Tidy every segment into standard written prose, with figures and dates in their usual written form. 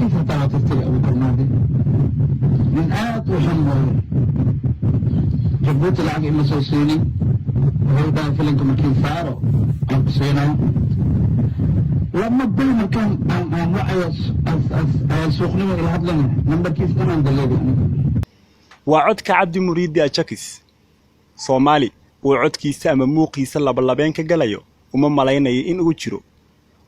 Nambarkiisa hataa waa tirtiri. Abuukar Mahdi nin aad u xun waaye. Jabuuti lacag ima soo siinin. Wuxuu dhahay, "Filinka markii saaro aan ku siinaa." 2 bil markaan aan wacayo, suuqnimo ila hadlana. Nambarkiis dhanaan daleeday aniga. Waa codka Cabdi Muriidi Ajakis. Soomaali uu codkiisa ama muuqiisa labalabeen ka galayo uma malaynayo in uu jiro.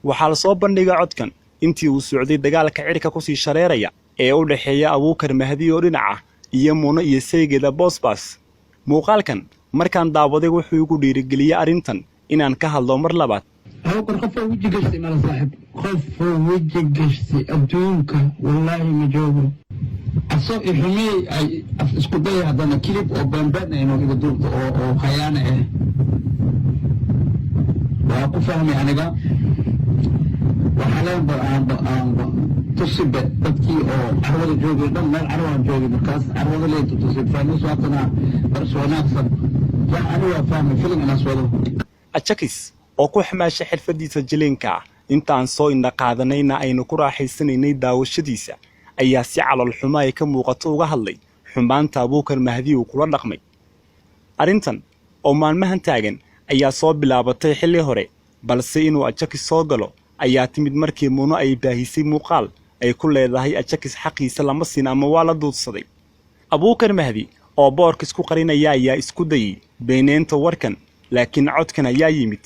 Waxaa la soo bandhigay codkan intii uu socday dagaalka cirka kusii shareeraya ee u dhexeeya Abuukar Mahdi oo dhinaca iyo Muno iyo saygeeda Boosbaas. Muuqaalkan markaan daawaday wuxuu igu dhiirigeliyey arrintan inaan ka hadlo mar labaad. Abuukar qofoo weji gashtay mala, saaxib. Qofoo weji gashtay adduunka wallaahi ma joogo. Asoo ixumiyey ay af isku day haddana clip oo beenbeen ah inuu iga duubto oo khayaano ah. Waa ku fahmay aniga. Waxaa leenba aanba tusibe dadkii oo carwada joogay dhan. Meel carwaan joogay markaas, carwada leenta tusib faanuus haatana bars wanaagsan yaa. Ani waa fahmay filim inaas wado. Ajakis oo ku xamaasha xirfadiisa jiliinka ah, intaan soo indha qaadanayna aynu ku raaxaysanaynay daawashadiisa, ayaa si calool xumo ay ka muuqato uga hadlay xumaanta Abuukar Mahdi uu kula dhaqmay. Arrintan oo maalmahan taagan ayaa soo bilaabatay xilli hore, balse inuu Ajakis soo galo ayaa timid markii Muno ay baahisay muuqaal ay ku leedahay Ajakis xaqiisa lama siin ama waa la duudsaday. Abuukar Mahdi oo boorka isku qarinaya ayaa isku dayey beeneynta warkan, laakiin codkan ayaa yimid.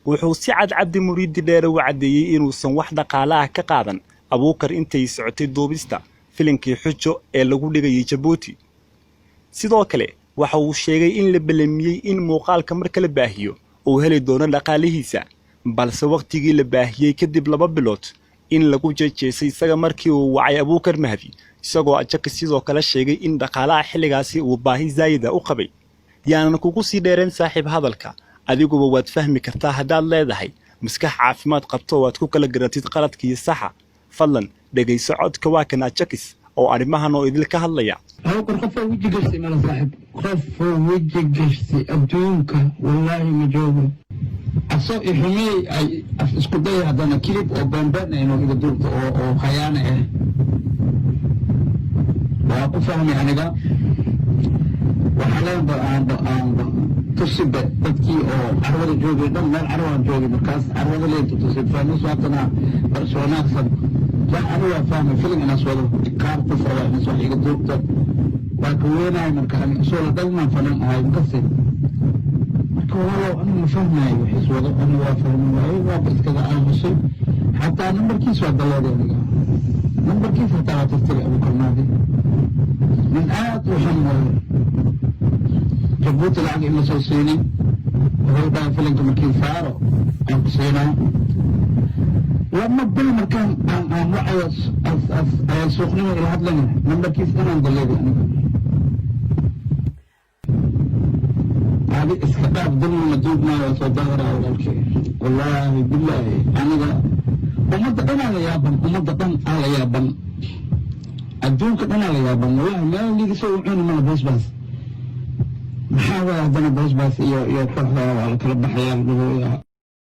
Wuxuu si cad Cabdi Muriidi Dheere u caddeeyey inuusan wax dhaqaale ah ka qaadan Abuukar intay socotay duubista filinkii Xujo ee lagu dhigayay Jabuuti. Sidoo kale waxa uu sheegay in la belamiyey in muuqaalka marka la baahiyo uu heli doono dhaqaalihiisa, balse wakhtigii la baahiyey kadib 2 bilood in lagu jeejeesay isaga markii uu wacay Abuukar Mahdi, isagoo Ajaka sidoo kale sheegay in dhaqaalaha xilligaasi uu baahi zaayida u qabay. Yaanan kugu sii dheereen, saaxiib, hadalka. Adiguba waad fahmi kartaa haddaad leedahay maskax caafimaad qabto oo aad ku kala garatid qaladka iyo saxa. Fadlan dhegayso codka. Waa kan Ajakis oo arrimahan oo idil ka hadlaya. Abuukar qofoo weji gashtay mala, saaxib. Qofoo weji gashtay adduunka wallaahi ma joogo. Asoo ixumiyey ay af isku day haddana clip oo beenbeen ah inuu iga duubto oo khayaano ah. Waa ku fahmay aniga. Waxaa leenba aanba tusibe dadkii oo carwada joogay dhan. Meel carwaan joogay markaas, carwada leenta tusib faanuus haatana bars wanaagsan yaa. Ani waa fahmay filim inaas wado. Qaartas rabaa inaas wax iga duubto. Waa ka weenahay marka. Ani isoo la dhalnaan fanan ahay makase. Marka walaalow, anigu ma fahmayo wixiis wado. Anigu waa fahmi waaye, waaba iskaga aamusay. Xataa nambarkiis waa daleeday aniga. Nambarkiis hataa waa tirtiri. Abuukar Mahdi nin aad u xun waaye. Jabuuti lacag ima soo siinin. Wuxuu dhahay, "Filinka markii saaro aan ku siinaa." 2 bil markaan aan wacayo, suuqnimo ila hadlana. Nambarkiis dhanaan daleeday aniga. Adi iska dhaaf, dulmi ma duubnaayo. Waa soo daahiraa, walaalkay. Wallaahi bilaahi, aniga ummadda dhan aa la yaaban, ummadda dhan aa la yaaban, adduunka dhan aa la yaaban. Wallahi meel liiga soo cuni mala. Boosbaas maxaa waaya haddana? Boosbaas iyo kooxda waa la kala baxayaa, la dhahoyaa.